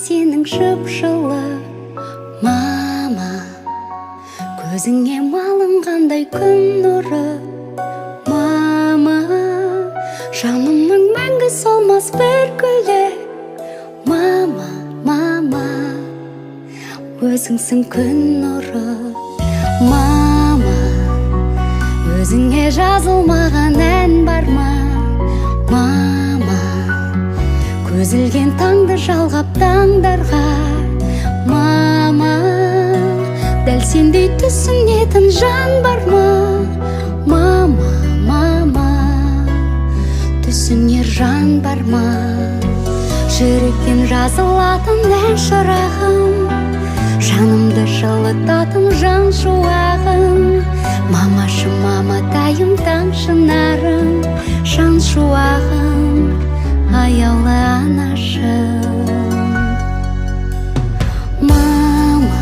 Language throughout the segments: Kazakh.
сенің жып-жылы. Мама, көзіңе малынғандай күн нұры. Мама, жанымның мәңгі солмас бір гүлі. Мама, мама, өзіңсің күн нұры. Мама, өзіңе жазылмаған ән бар ма? Мама, көз ілген таңды жалғап таңдарға. Мама, дәл сендей түсінетін жан бар ма? Мама, мама, түсінер жан бар ма? Жүректен жазылатын ән шырағым, жанымды жылытатын жан шуағым. Мамашым, маматайым, таң шынарым, жан шуағым, аяулы анашым. Мама,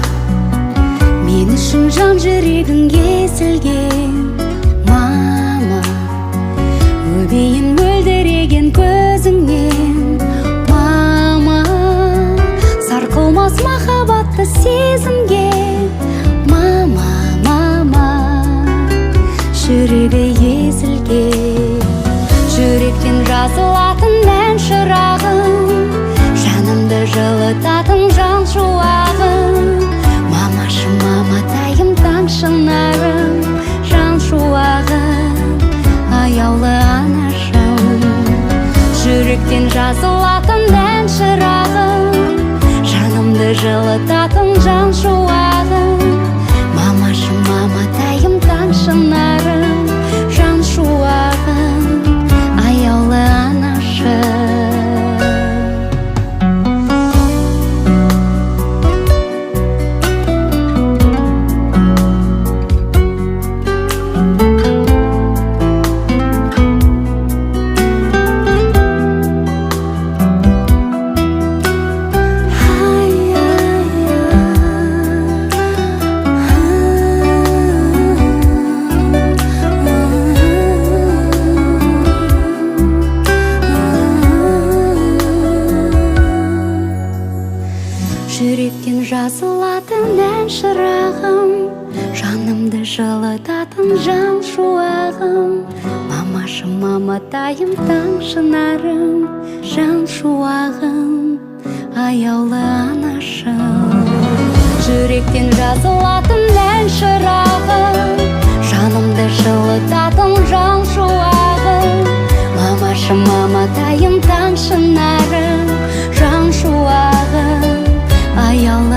мен үшін жан жүрегің езілген. Мама, өбейін мөлдіреген көзіңнен. Мама, сарқылмас махаббатты сезінген. Мама, мама, жүрегі езілген. Жүректен жазылатын ән шырағым, жанымды жылытатын жан шуағым. Мамашым, маматайым, таң шынарым, жан шуағым, аяулы анашым. Жүректен жазылатын ән шырағым, жанымды жылытатын жан шуағым. Мамашым, маматайым, таң шынарым, жан шуағым, аяулы анашым. Жүректен жазылатын ән шырағым, жанымды жылытатын жан шуағым. Мамашым, маматайым, таң шынарым, жан шуағым, аяулы анашым. Жүректен жазылатын ән шырағым, жанымды жылытатын жан шуағым. Мамашым, маматайым, таң шынарым, жан шуағым, аяулы